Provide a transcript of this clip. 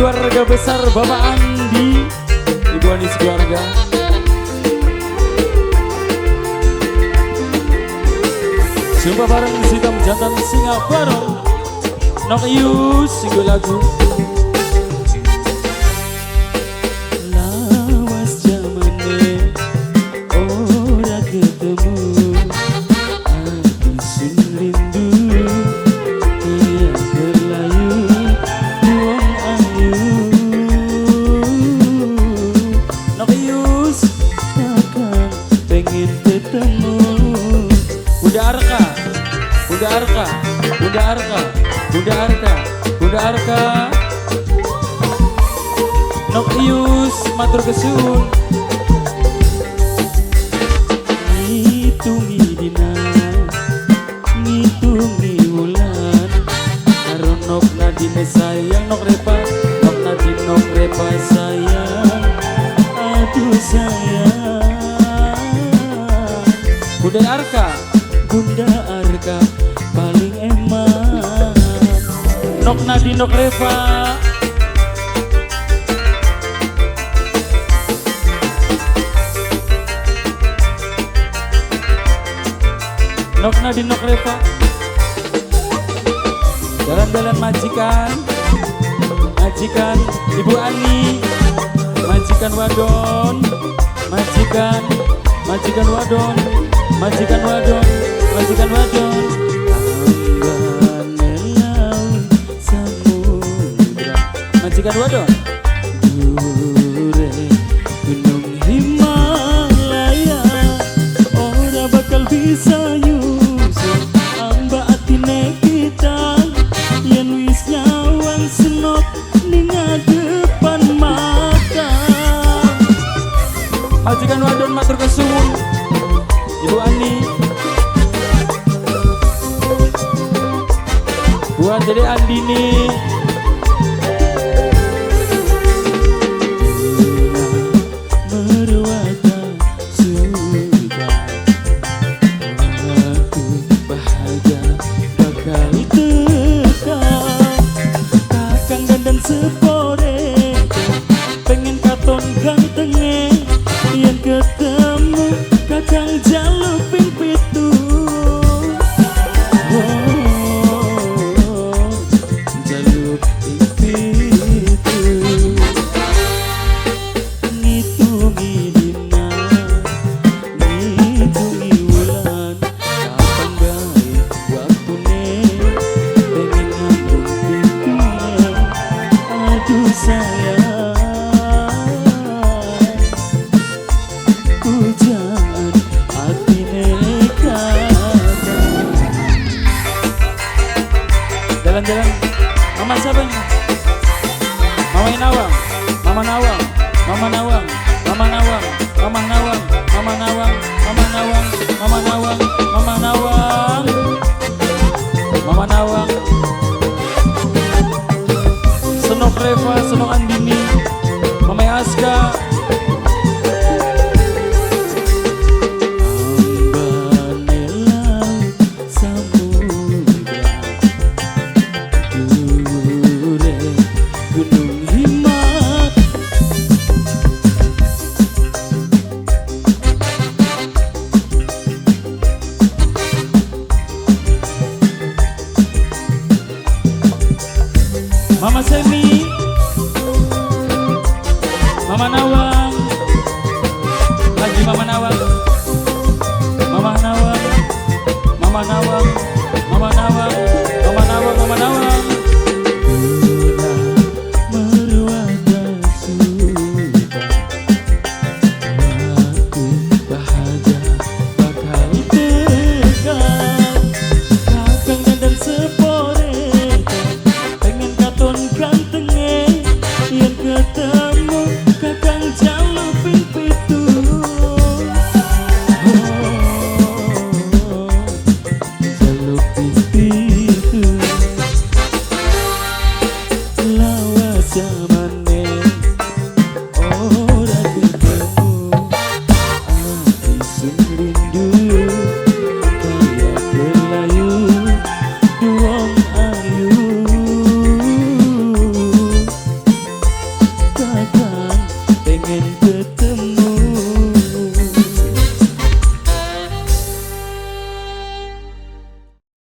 Keluarga besar Bapak Andi, Ibu Andi sekeluarga. Jumpa bareng Sitam Jantan Singa Barong. Nok Yus singgul lagu. Lawas jamane ora ketemu, ati sun rindu kaya kelayu wong ayu. Nok Yus kakang pengen ketemu. Bunda Arka, Bunda Arka, Bunda Arka, Bunda Arka, Bunda Arka. Nok Yus matur kesuwun. Ngitungi dina, ngitungi wulan, karo nok nadine sayang nok repa, nok nadine nok repa sayang, aduh sayang. Bunda Arka, Bunda Arka paling eman. Nok Nadi nok Reva. Nok Nadi nok Reva. Jalan-jalan majikan, majikan Ibu Ani, majikan wadon, majikan, majikan wadon, majikan wadon, majikan wadon. Ambane laut samudra, majikan wadon. Dure gunung Himalaya ora bakal bisa nyusul amba atine kita yen wis nyawang senok ning depan mata. Majikan wadon matur kesuwun Ibu Ani. Buat Dede Andini. Merwata surga, aku bahagia bakal teka. Kakang dandan sepore, pengen katon gantenge, yen ketemu kakang jaluk ping pitu. Oh, jaluk ping pitu. Ngitungi dina, ngitungi wulan, kapan bae waktune pengen ngambung pipine, aduh sayang. Pujaan atine kakang. Jalan-jalan Mama siapa ini? Mama Nawang, Mama Nawang, Mama Nawang, Mama Nawang, Mama Nawang, Mama Nawang, Mama Nawang, Mama Nawang, Mama Nawang, Mama Nawang. Senok Reva, Senok Andini, Mama Aska. Ambane laut samudra, dure gunung Himalaya. Mama Semi.